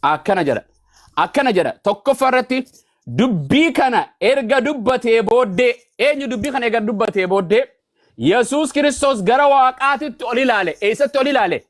Akkana jedha. Akkana jedha. Tokkoffaa irratti dubbii kana erga dubbatee booddee, eenyu dubbii kana erga dubbatee booddee, Yesuus Kiristoos gara waaqaatitti ol ilaale. Eessatti ol ilaale?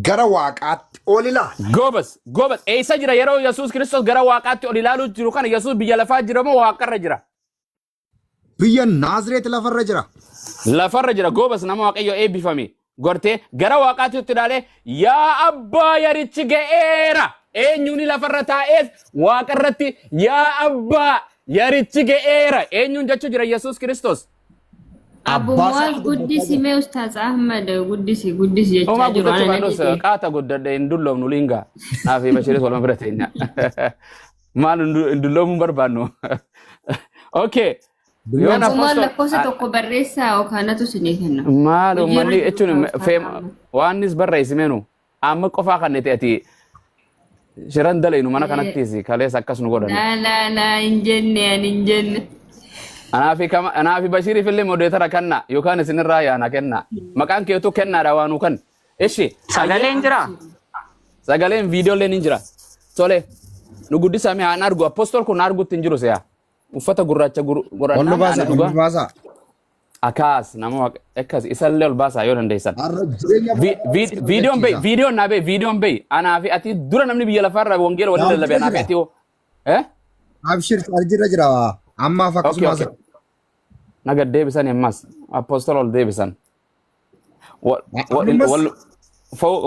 Gara waaqaatti ol ilaala. Goobas, goobas. Eessa jira yeroo Yesuus Kiristoos gara waaqaatti ol ilaaluu jiru kana? Yesuus biyya lafaa jira moo waaqarra jira? Biyya Naazreet lafarra jira. Lafarra jira. Goobas, nama Waaqayyo, eebbifame. Gortee gara waaqaatti itti ilaalee, "Yaa abbaa, yarichi ga'eera." Eenyuun lafarra taa'ees waaqarratti "Yaa abbaa, yarichi ga'eera" eenyuun jechuu jira Yesuus Kiristoos? Abu Abbaa Muwaaz isaa. Guddisi mee, Ustaaz Ahmad guddisi, guddisi jechaa Homaa jiru. guddachuu Ana baadhus dide. qaata guddadhe hin dulloomnu liingaa. Naafi Bashiris waluma bira teenya. Maal hin dulloomuun barbaannu. Okay. Yoon Abu Muwaaz apostol lakkoofsa tokko barreessaa yookaan natu isinii kenna. Maal Hojiirra uummanni jiru jechuun kan Ustaaz feem Ahmad. waanis barreessimeenu amma qofaa kan ta'e ati shiran dalaynu mana kanattis kaleessa akkas nu godhan. Laa laa laa, hin jenne, ani hin jenne. Anaafi Bashiriif illee moderator kenna yookaan isinirraa yaana kenna. Maqaan keetu kennaadha waanuu kan. Ishi. Sagaleen jira? Sagaleen viidiyoo illee ni jira. Tole. Nu guddisaa mee haan argu. Apostol kun argutti hin jiru se'a. Uffata gurraacha Ol nu godhannaan baasa, ani ol nu dhugaa. baasa. Akaas nama akkas isallee ol baasaa yoo dandeessan. Har'a jireenya Viidiyoon bahi, viidiyoon naa bahi, viidiyoon bahi. Anaa fi ati dura namni biyya lafaarraa wangeela waliin lallabe anaa fi ati hoo. Eh? Abshir, chaarjirra jira. Ammaaf akkasumas. Okay. Naga deebisan ammas. Apostol ol deebisan. Ammas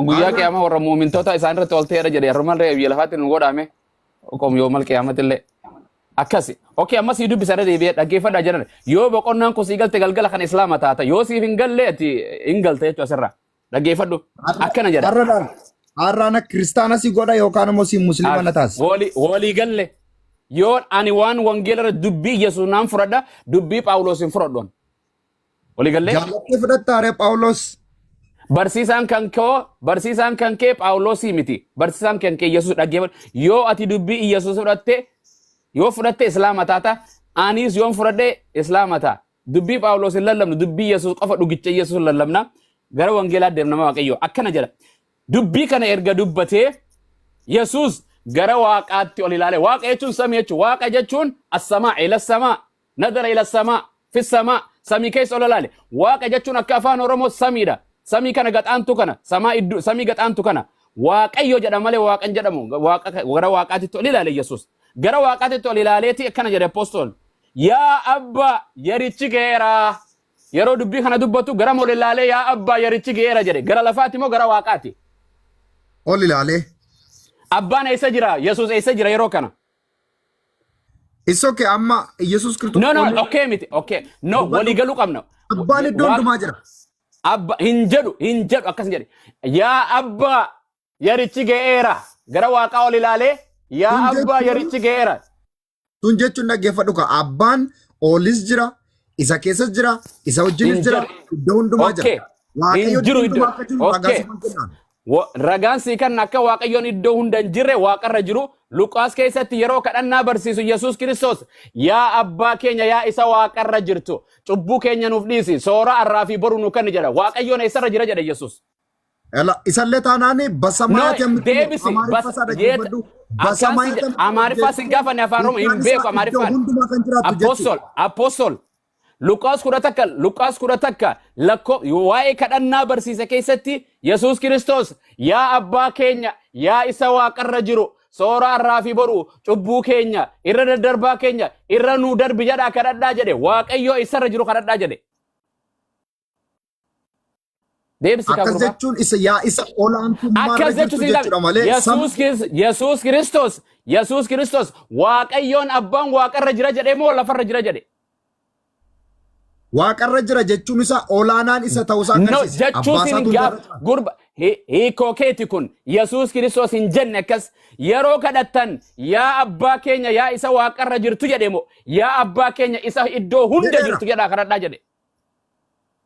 Guyyaa qiyaamaa warra muumintoota isaan irratti ol ta'eera jedhe, har'umallee biyya lafaatti nu godhame. Qom yoo mal qiyaamatti illee. Akkasi. Okay, ammas sii dubbisa, irra deebi'ee dhaggeeffadhaa jedhan. Yoo boqonnaan kun sii galte galgala kan islaama taata. Yoo siif hin galle ati hin galte jechuudha asirraa. Dhaggeeffadhu. Akkana jedha. Har'a laal. Har'aan akka kiristaana si godha yookaan immoo si musliima na taasisa. Walii galle. Yoo ani waan wangeela irra dubbii Yesuus naan fudhadha, dubbii Phaawulos hin fudhadhu. Walii gallee? Jaallattee fudhattaa ree Phaawulos? Barsiisaan kan koo, barsiisaan kan kee Phaawulosii miti. Barsiisaan kan kee Yesuus, dhaggeeffadhu. Yoo ati dubbii Yesuus fudhatte, yoo fudhatte islaama taata. Anis yoon fudhadhe islaama ta'a. Dubbii Phaawulos hin lallabnu, dubbii Yesuus qofa, dhugicha Yesuus lallabna. Gara wangeelaa deemna nama Waaqayyoo. Akkana jedha. Dubbii kana erga dubbatee Yesuus gara waaqaatti ol ilaale. Waaqa jechuun samii jechuudha. Waaqa jechuun as-samaa, ila samaa, nadara ila samaa, fi samaa, samii keessa ol ilaale. Waaqa jechuun akka afaan Oromoo samiidha. Samii kana gaxaantu kana, samaa iddoo samii gaxaantu kana. Waaqayyo jedha malee waaqa hin jedhamu. Waaqa gara waaqaatitti ol ilaale Yesuus. Gara waaqaatitti ol ilaaleeti akkana jedhe apostol. "Yaa abbaa, yerichi ga'eera." Yeroo dubbii kana dubbatu gara ol ilaalee "Yaa abbaa, yerichi ga'eera" jedhe. Gara lafaati moo gara waaqaati? Ol ilaalee. Abbaan eessa jira? Yesuus eessa jira yeroo kana? It's okay, amma Yesuus Kiristoos. No, no, okay miti. Okay. No, walii galuu qabna. Abbaan iddoo hundumaa jira. Abba hin jedhu, hin jedhu, akkas hin jedhe. "Yaa abbaa, yerichi ga'eera." Gara waaqaa ol ilaalee "Yaa Kun abbaa, jechuun- yerichi ga'eera." Tun jechuun dhaggeeffadhu ka, abbaan olis jira, isa keessas jira, isa wajjinis Hin jira, jedhu. iddoo hundumaa jira. Okay. Waaqayyo Hin jiru iddoo hundumaa iddoo. akka jiru ragaa siifan kennaan. Ragaan sii kan akka Waaqayyoon iddoo hunda hin jirre, waaqarra jiru, Luqaas keessatti yeroo kadhannaa barsiisu Yesuus Kiristoos, "Yaa abbaa keenya, yaa isa waaqarra jirtu, cubbuu keenya nuuf dhiisi, soora arraa fi boru nu kenni" jedha. Waaqayyoon eessarra jira jedhe Yesuus? Ela isallee taanaan በሰማያት No, የምትኖር deebisi. Amaariffa isaa dhaggeeffadhu. በሰማያት Amaariffaa sin gaafanne, afaan Oromoo hin beeku Iddoo Amaariffaan. hundumaa kan jiraattu Apostol, jechuudha. Apostol, Luqaas 11, Luqaas 11, lakkoo waa'ee kadhannaa barsiise keessatti Yesuus Kiristoos, "Yaa abbaa keenya, yaa isa waaqarra jiru, soora har'aa fi boru cubbuu keenya irra daddarbaa keenya irra nuu darbi jedhaa kadhadhaa" jedhe. Waaqayyoo isarra jiru kadhadhaa jedhe. Deebisi kaa Akkas gurbaa. jechuun isa yaa isa olaantummaarra Akkas jirtu jechuun jechuudha malee Yesuus Kiristoos, Yesuus Kiristoos Waaqayyoon abbaan waaqarra jira jedhee moo lafarra jira jedhe? Waaqarra jira jechuun isaa olaanaan isa ta'uusaa No, agarsiisa. jechuun Abbaa sin isaatu gaaf hundarra jira. gurba hiikoo keeti kun. Yesuus Kiristoos hin jenne akkas. Yeroo kadhattan "Yaa abbaa keenya, yaa isa waaqarra jirtu" jedhe moo "Yaa abbaa keenya isa iddoo hunda Jedheera. jirtu" jedhaa kadhadhaa jedhe?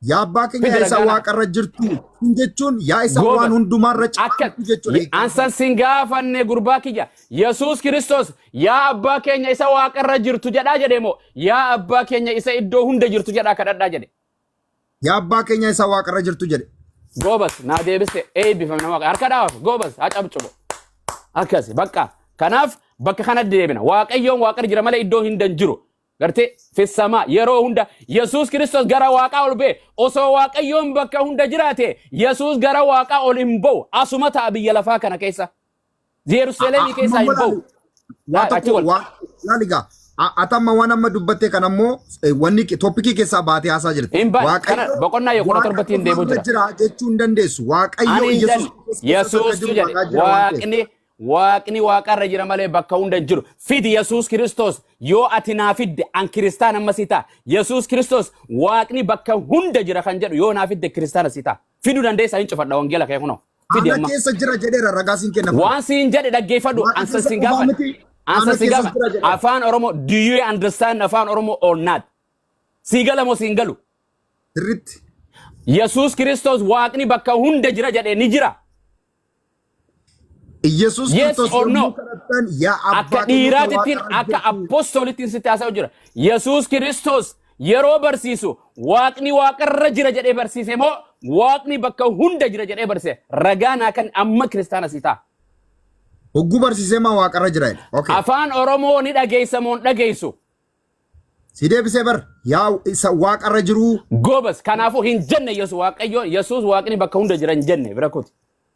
Yaa abbaa keenya, Fidi yaa isa ragaa. waaqarra jirtu kun jechuun yaa isa Gooba. waan hundumaarra Akka caaltu jechuudha. Ansan sin gaafanne, gurbaa kiyya. Yesuus Kiristoos "Yaa abbaa keenya isa waaqarra jirtu" jedhaa jedhe moo "Yaa abbaa keenya isa iddoo hunda jirtu" jedhaa kadhadhaa jedhe? Yaa abbaa keenya isa waaqarra jirtu jedhe. Goobas, naa deebiste, eebbifame nama harka dhaabaaf. Goobas, haa cabcubu. Akkas bakka kanaaf bakka kana deebina. Waaqayyoon waaqarra jira malee iddoo hin jiru. Gartee fissamaa yeroo hunda Yesuus Kiristoos gara waaqaa ol ba'e. Osoo Waaqayyoon bakka hunda jiraate, Yesuus gara waaqaa ol hin ba'u. Asuma ta'a biyya lafaa kana keessa. Yerusaalemii keessaa hin ba'u. Waa Achi tokko ol. waa laali gaa, atamma waan amma dubbatte kan ammoo wanni topicii keessaa baatee haasaa jirti. Hin baane. Kana boqonnaa yoo 17tti hin deebi'u Waaqa jira. jira jechuu hin dandeessu. Waaqayyo Ani hin Yesuus jenne. Kiristoos keessa akka Yesuustu jiru jedhe. ragaa jira waan ta'eef. Waaqni waaqarra jira malee bakka hunda hin jiru. Fidi Yesuus Kiristoos, yoo ati naa fidde an kiristaana amma si ta'a. Yesuus Kiristoos Waaqni bakka hunda jira kan jedhu yoo naa fidde kiristaana si ta'a. Fiduu dandeessaa, hin cufadha wangeela kee kunoo. Fidi Ana amma. keessa jira jedheera, ragaa siin kenna. Waan siin jedhe dhaggeeffadhu. Waaqa Ansa keessa siin qofaa gaafadha. miti, Ansa ana siin keessa gaafadha. jira jedheera. Afaan Oromoo, do you understand Afaan Oromoo or not? Sii gala moo siin galu? Sirriitti. Yesuus Kiristoos Waaqni bakka hunda jira jedhee ni jira. Iyyasuus Yes Kiristoos or no? yommuu kadhattan yaa Akka abbaa keenya dhiiraatittiin waaqarra akka jirtu. apostolittiin sitti haasa'u jira. Yesuus Kiristoos yeroo barsiisu Waaqni waaqarra jira jedhee barsiise moo Waaqni bakka hunda jira jedhee barsiise? Ragaa naa kan amma kiristaana si ta'a. Hogguu barsiisee maa waaqarra jira jedhe. Okay. Afaan Oromoo ni dhageessa moo hin dhageessu? Si deebisee bar, yaa isa waaqarra jiruu. Goobas, kanaafuu hin jenne Yesuus Waaqayyo Yesuus Waaqni bakka hunda jira hin jenne, bira kuti.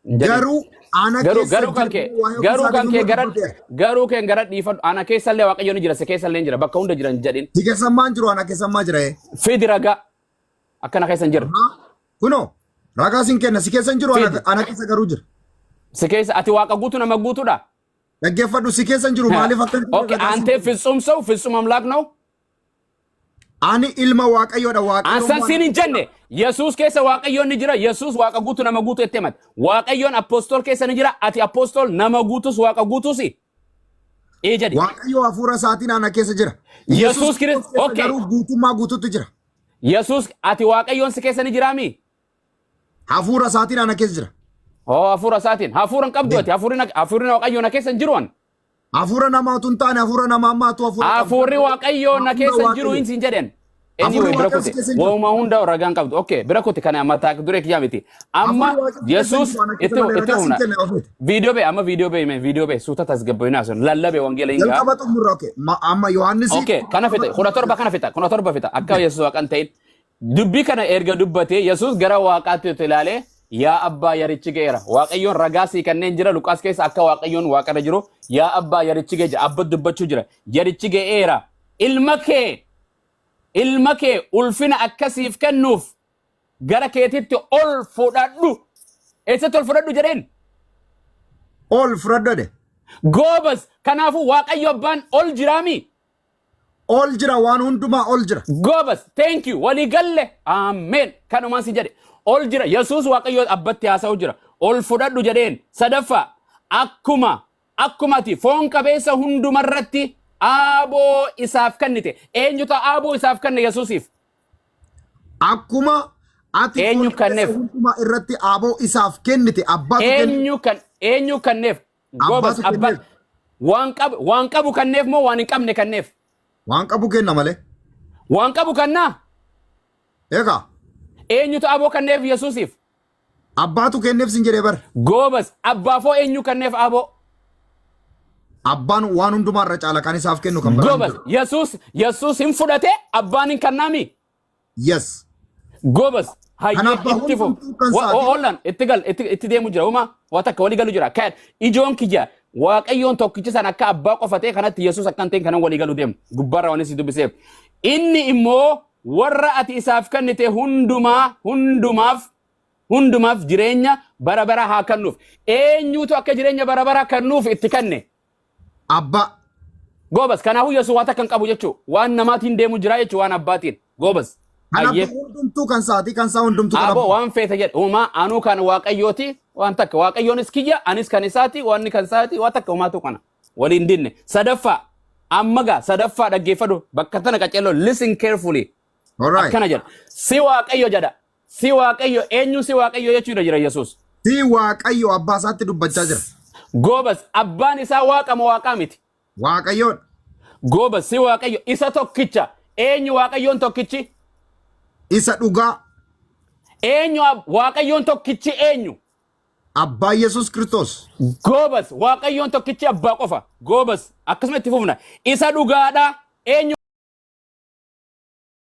Hin jedhin. Garuu ana Garuu keessa garuu kan kee jiru waa'ee garuu kan kee gara dubbateera. Garuu kee gara dhiifadhu, ana keessallee Waaqayyo ni jira, si keessallee ni jira, bakka hunda jira hin jedhin. Si keessa maan jiru, ana keessa maa jira? Fidi ragaa akkana keessa hin jirre. Kunoo ragaa siin kenna, si keessa hin jiru, Fidi. ana keessa garuu jira. Si keessa ati Waaqa guutuu nama guutuudha. Dhaggeeffadhu, si keessa hin jiru, maaliif akka hin jirre Okay, ragaa siin አንተ kenna. ፍጹም ሰው ፍጹም አምላክ ነው። Ani ilma Waaqayyoodha, Waaqayyoon Ansan waan siin hin jenne. Yesuus keessa Waaqayyoon ni jira. Yesuus Waaqa guutuu nama guutuu itti himate. Waaqayyoon apostol keessa ni jira. Ati apostol nama guutus Waaqa guutuus. Ee jedhi. Waaqayyo hafuura isaatiin ana keessa jira. Yesuus Kiristoos keessa okay. garuu guutummaa guutuutti jira. Yesuus ati Waaqayyoon si keessa ni jiraami? Hafuura isaatiin ana keessa jira. Oh, hafuura isaatiin. Hafuura hin qabdu ati. Hafuurri Waaqayyoo na keessa hin jiru an. Hafuura namaa utuu hin taane, hafuura namaa ammaatu hafuura qabdu. Hafuurri Waaqayyoo na Hafuura keessa hin jiru Waaqayyoo. hin siin jedhen. Hafuurri Anyway, bira Waaqayyoo si kuti. keessa hin jiru. Waanuma hunda ragaan qabdu. Okay, bira kuti, kana mataa duree kiyyaa miti. Amma Hafuurri Waaqayyoo si keessa hin Yesuus jiru, ana keessa itti malee itti ragaa siin humna. kenna ofiiti. Viidiyoo bee, amma viidiyoo bee, viidiyoo bee, suuta tasgabboinaa sun lallabe wangeela hin gaa. Jalqaba xumurra, okay. Amma Yohaannis Okay, kana fixa. 17 kana fixa. 17 fixa. Akka Yesuus Waaqan ta'in. Dubbii kana erga dubbatee Yesuus gara Waaqaatti itti ilaalee, "Yaa Abbaa, yarichi ga'eera." Waaqayyoon ragaa sii kanneen jira Luqaas keessa akka Waaqayyoon Waaqarra jiru. "Yaa Abbaa, yarichi ga'e" jira. Abba dubbachuu jira. "Yarichi ga'eera. Ilma kee ulfina akkasiif kennuuf gara keetitti ol fudhadhu." Eessatti ol fudhadhu jedheen? Ol fudhadhu jedhe. Goobas, kanaafuu Waaqayyo Abbaan ol jiraami? Ol jira, waan hundumaa ol jira. Goobas, thank you. Walii galle. Ameen. Kanumaan si jedhe. Ol jira. Yesuus Waaqayyo Abbatti haasa'u jira. "Ol fudhadhu" jedheen. Sadaffaa, akkuma ati foon qabeessa hundumarratti aaboo isaaf kennite. Eenyutu aaboo isaaf kenne Yesuusiif? Akkuma ati Eenyu foon qabeessa kenneef? hundumaa irratti aaboo isaaf kennite, abbaatu kenne. Eenyu kenneef? Goobas, Abbaatu abbaa kenneef. waan qabu kenneef moo waan hin qabne kenneef? Waan qabu kenna malee. Waan qabu kennaa? Egaa Eenyutu aboo kenneef Yesuusiif? Abbaatu kenneef sin jedhee bar. Goobas, abbaafoo eenyu kenneef aboo? Abbaan waan hundumaa irra caala, kan isaaf kennu kan biraan hin Goobas, jiru. Yesuus hin fudhate, abbaan hin kennaami? Yes. Goobas, hayyee, Kan abbaa itti fufu. hundumtuu kan isaati. Oolan itti gal itti deemu jira. Uma waa takka walii galu jira. Kan ijoon kiyya Waaqayyoon tokkichi san akka abbaa qofa ta'e kanatti Yesuus akka hin ta'in kanan walii galu deemu. Gubbaarra waan isin dubbiseef. Inni immoo warra ati isaaf kennite hundumaa hundumaaf jireenya bara bara haa kennuuf. Eenyutu akka jireenya bara bara kennuuf itti kenne? Abbaa. Goobas, kanaafuu Yesuus waan takka hin qabu jechuu. Waan namaatiin deemu jira jechuu, waan abbaatiin. Goobas. Kan Hayyee. abbaa hundumtuu kan isaati, kan isaa hundumtuu kan Aboo abbaa. waan feete jedhe. Uumaa anuu kan Waaqayyooti waan takka. Waaqayyoonis kiyya, anis kan isaati, wanni kan isaati, waan takka uumaatu kana. Waliin dinne. Sadaffaa, amma gaa sadaffaa dhaggeeffadhu, bakka tana qaceelloo, listen carefully. Alright. Akkana jedha. Si Waaqayyo jedha. Si Waaqayyo, eenyu si Waaqayyo jechuudha jira Yesuus? Si Waaqayyo, abbaa isaatti dubbachaa jira. Goobas, abbaan isaa Waaqa moo Waaqaa miti? Waaqayyoodha. Goobas, si Waaqayyo isa tokkicha. Eenyu Waaqayyoon tokkichi? Isa dhugaa. Eenyu Waaqayyoon tokkichi eenyu? Abbaa Yesuus Kiristoos. Goobas, Waaqayyoon tokkichi abbaa qofa. Goobas, akkasuma itti fufna. Isa dhugaadha. Eenyu?